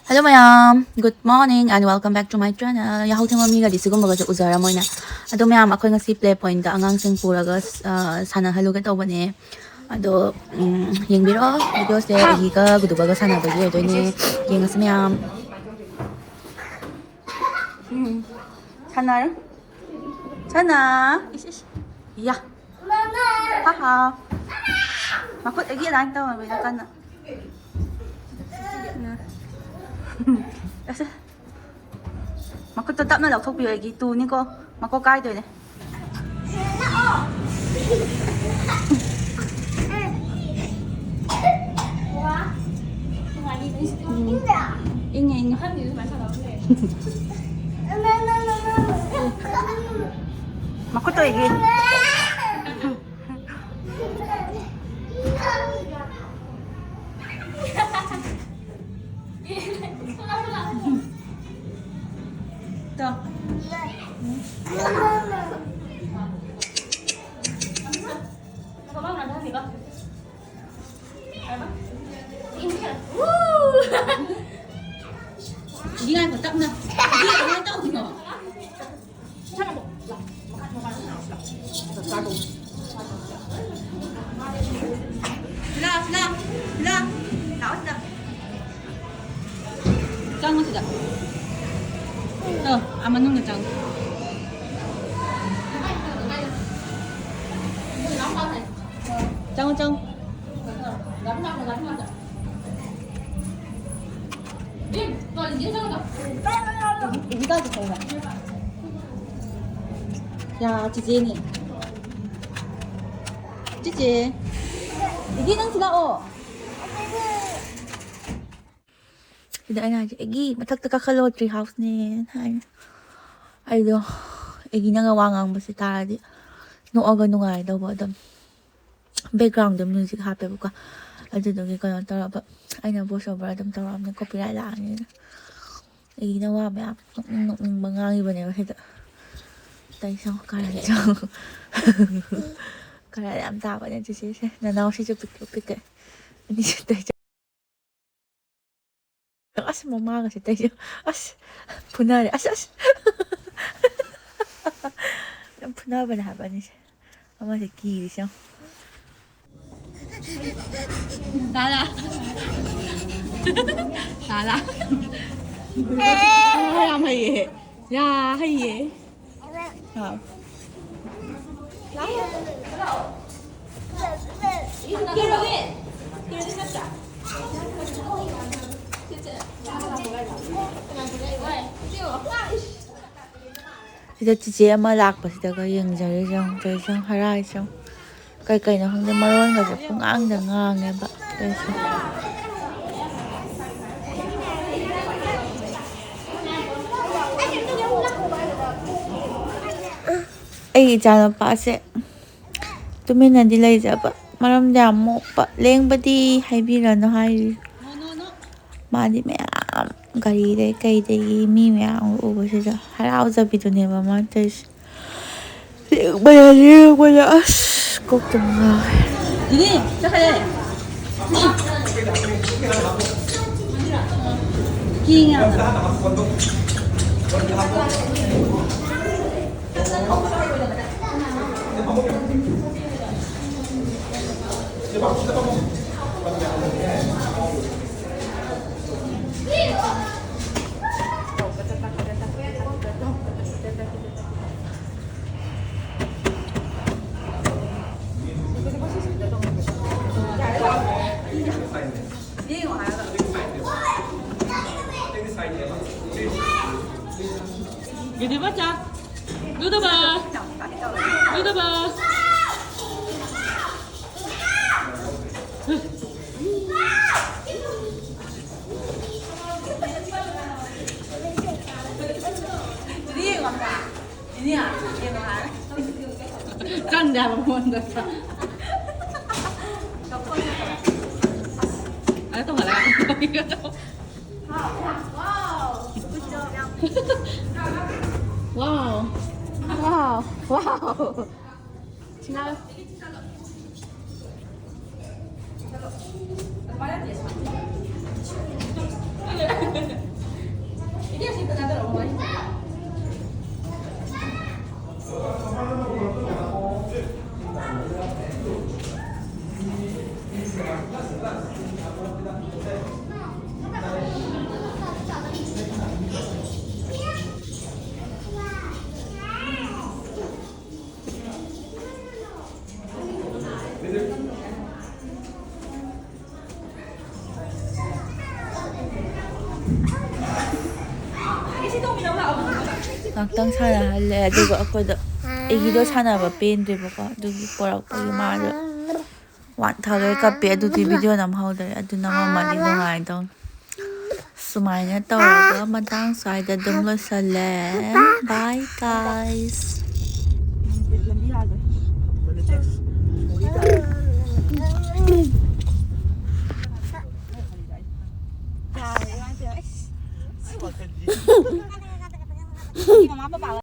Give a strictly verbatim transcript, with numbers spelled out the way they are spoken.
Hello ꯃꯌꯥꯝ, good morning and welcome back to my channel. ꯌꯥꯍꯧ ꯊꯦꯡꯕ ꯃꯤꯒꯗꯤ ꯁꯤꯒꯨꯝꯕꯒꯁꯦ ꯎꯖꯔꯝꯃꯣꯏꯅꯦ꯫ ꯑꯗꯣ ꯃꯌꯥꯝ, ꯑꯩꯈꯣꯏ ꯉꯁꯤ play pointꯇ ꯑꯉꯥꯡꯁꯤꯡ ꯄꯨꯔꯒ ꯑ, ꯁꯥꯟꯅꯍꯜꯂꯨꯒꯦ ꯇꯧꯕꯅꯦ꯫ ꯑꯗꯣ ꯎꯝ, ꯌꯦꯡꯕꯤꯔꯣ videoꯁꯦ꯫ ꯑꯩꯒꯤꯒ ꯒꯨꯗꯨꯕꯒ ꯁꯥꯟꯅꯕꯒꯤ ꯑꯣꯏꯗꯣꯏꯅꯦ꯫ ꯌꯦꯡꯉꯁꯤ ꯃꯌꯥꯝ꯫ ꯎꯝ, ꯁꯥꯟꯅꯔꯣ꯫ ꯁꯅꯥ꯫ ꯏꯁ, ꯏꯁ꯫ ꯌꯥ꯫ ꯍꯥ ꯍꯥ꯫ ꯃꯈꯨꯠ ꯑꯩꯒꯤ ꯑꯗꯥꯏ ꯇꯧꯔꯝꯃꯤꯅ ꯀꯟꯅ꯫ ꯎꯝ꯫ ꯑꯁꯦ꯫ ꯃꯈꯨꯠꯇꯣ ꯇꯞꯅ ꯂꯧꯊꯣꯛꯄꯤꯌꯨ, ꯑꯩꯒꯤ ꯇꯨꯅꯤꯀꯣ꯫ ꯃꯀꯣꯛ ꯀꯥꯏꯗꯣꯏꯅꯦ꯫ ꯎꯝ꯫ ꯏꯪꯉꯦ, ꯏꯪꯉꯦ꯫ ꯃꯈꯨꯠꯇꯣ ꯑꯩꯒꯤ꯫ ꯇꯣ꯫ ꯏꯗꯤ ꯉꯥꯏꯈꯣ, ꯇꯞꯅ꯫ ꯏꯗꯤ, ꯀꯃꯥꯏꯅ ꯇꯧꯔꯤꯅꯣ? ꯁꯤꯂꯥ, ꯁꯤꯂꯥ, ꯁꯤꯂꯥ꯫ ꯂꯥꯛꯑꯣ ꯁꯤꯗ꯫ ꯆꯪꯉꯨ ꯁꯤꯗ꯫ ꯑ, ꯑꯥ ꯃꯅꯨꯡꯗ ꯆꯪꯉꯨ꯫ ꯆꯪꯉꯨ, ꯆꯪꯉꯨ꯫ ꯌꯥ, ꯆꯤꯆꯦꯅꯦ꯫ ꯆꯤꯆꯦ꯫ ꯏꯗꯤ, ꯅꯪꯁꯨ ꯂꯥꯛꯑꯣ꯫ ꯁꯤꯗ ꯑꯩꯅ ꯍꯥꯏꯁꯦ, "ꯑꯩꯒꯤ ꯃꯊꯛꯇ ꯀꯥꯈꯠꯂꯣ, tree houseꯅꯦꯅ" ꯍꯥꯏ꯫ ꯑꯩꯗꯣ ꯑꯩꯒꯤ ꯅꯪꯒ ꯋꯥ ꯉꯥꯡꯕꯁꯦ ꯇꯥꯔꯗꯤ ꯅꯣꯛꯑꯒ ꯅꯨꯡꯉꯥꯏꯗꯧꯕ ꯑꯗꯨꯝ꯫ Backgroundꯗ music ꯍꯥꯞꯄꯦꯕꯀꯣ꯫ ꯑꯗꯨꯗꯨꯒꯤ ꯀꯩꯅꯣ ꯇꯧꯔꯕ, ꯑꯩꯅ voice over ꯑꯗꯨꯝ ꯇꯧꯔꯛꯑꯕꯅꯦ, copyright ꯂꯥꯛꯑꯅꯤꯅ꯫ ꯑꯩꯅ ꯋꯥ ꯃꯌꯥꯝ ꯅꯣꯛꯅꯤꯡ ꯅꯣꯛꯅꯤꯡꯕ ꯉꯥꯡꯉꯤꯕꯅꯦꯕ ꯁꯤꯗ꯫ ꯇꯩꯁꯪ ꯀꯥꯔꯟ ꯆꯪ-, ꯀꯥꯔꯟ ꯌꯥꯝ ꯇꯥꯕꯅꯦ ꯆꯤꯆꯦꯁꯦ꯫ ꯅꯅꯥꯎꯁꯤꯁꯨ ꯄꯤꯛꯇ꯭ꯔꯨ ꯄꯤꯛꯀꯩ꯫ ꯑꯅꯤꯁꯦ ꯇꯩ-, ꯑꯁ, ꯃꯃꯥꯒꯁꯦ ꯇꯩꯁꯦ꯫ ꯑꯁ, ꯐꯨꯅꯔꯦ꯫ ꯑꯁ, ꯑꯁ꯫ ꯌꯥꯝ ꯐꯨꯅꯕꯅꯦ ꯍꯥꯏꯕ ꯑꯅꯤꯁꯦ꯫ ꯑꯃꯁꯦ ꯀꯤꯔꯤꯁꯦ ꯌꯦꯡꯉꯣ꯫ ꯇꯥꯔꯥ꯫ ꯇꯥꯔꯥ꯫ ꯌꯥꯝ ꯍꯩꯌꯦ꯫ ꯌꯥ ꯍꯩꯌꯦ꯫ ꯍꯥꯎ꯫ ꯁꯤꯗ ꯆꯤꯆꯦ ꯑꯃ ꯂꯥꯛꯄꯁꯤꯗꯒ ꯌꯦꯡꯖꯔꯤꯁꯦ ꯌꯦꯡꯉꯨ, ꯇꯧꯔꯤꯁꯦ ꯌꯦꯡꯉꯨ, ꯍꯔꯥꯏꯁꯦ ꯌꯦꯡꯉꯨ꯫ ꯀꯩ ꯀꯩꯅꯣ ꯈꯪꯗꯦ, ꯃꯔꯣꯟꯒꯁꯦ ꯄꯨꯡꯉꯥꯡꯗ ꯉꯥꯡꯉꯦꯕ ꯇꯧꯔꯤꯁꯦ꯫ ꯑꯩꯒꯤ ꯏꯆꯥꯅꯨꯄꯥꯁꯦ ꯇꯨꯃꯤꯟꯅꯗꯤ ꯂꯩꯖꯕ, ꯃꯔꯝꯗꯤ ꯌꯥꯝ ꯃꯣꯛꯄ, ꯂꯦꯡꯕꯗꯤ ꯍꯥꯏꯕꯤꯔꯅꯨ ꯍꯥꯏꯔꯤ꯫ ꯃꯥꯗꯤ ꯃꯌꯥꯝ ꯒꯥꯔꯤꯗꯩ ꯀꯩꯗꯒꯤ ꯃꯤ ꯃꯌꯥꯝ ꯎꯕꯁꯤꯗ ꯍꯔꯥꯎꯖꯕꯤꯗꯨꯅꯦꯕ ꯃꯥ ꯇꯧꯔꯤꯁꯦ꯫ ꯂꯦꯡꯕꯗ, ꯂꯦꯡꯕꯗ ꯑꯁ ꯀꯣꯛꯇ ꯉꯥꯎꯋꯦ꯫ ꯗꯤꯗꯤ, ꯆꯠꯈ꯭ꯔꯦ꯫ ꯀꯤꯡ ꯌꯥꯝꯅ꯫ ꯕꯤꯗꯤꯕ ꯆꯥ꯫ ꯂꯨꯗꯕ꯫ ꯂꯨꯗꯕ꯫ ꯆꯪꯗꯦ ꯍꯥꯏꯕ ꯃꯉꯣꯟꯗ꯫ ꯑꯗ ꯇꯣꯡꯍꯜꯂꯒ꯫ Wow. Wow. Wow. Wow. ꯉꯥꯛꯇꯪ ꯁꯥꯟꯅꯍꯜꯂꯦ, ꯑꯗꯨꯒ ꯑꯩꯈꯣꯏꯗ ꯑꯩꯒꯤꯗꯣ ꯁꯥꯟꯅꯕ ꯄꯦꯟꯗ꯭ꯔꯦꯕꯀꯣ, ꯑꯗꯨꯒꯤ ꯄꯣꯔꯛꯄꯒꯤ ꯃꯥꯗꯣ ꯋꯥꯟ ꯊꯥꯒꯩ ꯀꯞꯄꯦ꯫ ꯑꯗꯨꯗꯤ ꯚꯤꯗꯤꯑꯣ ꯅꯝꯍꯧꯗ꯭ꯔꯦ, ꯑꯗꯨ ꯅꯝꯃꯝꯃꯗꯤ ꯅꯨꯡꯉꯥꯏꯗꯧꯅꯤ꯫ ꯁꯨꯃꯥꯏꯅ ꯇꯧꯔꯒ ꯃꯇꯥꯡ ꯁ꯭ꯋꯥꯏꯗ ꯑꯗꯨꯝ ꯂꯣꯏꯁꯜꯂꯦ꯫ Bye guys.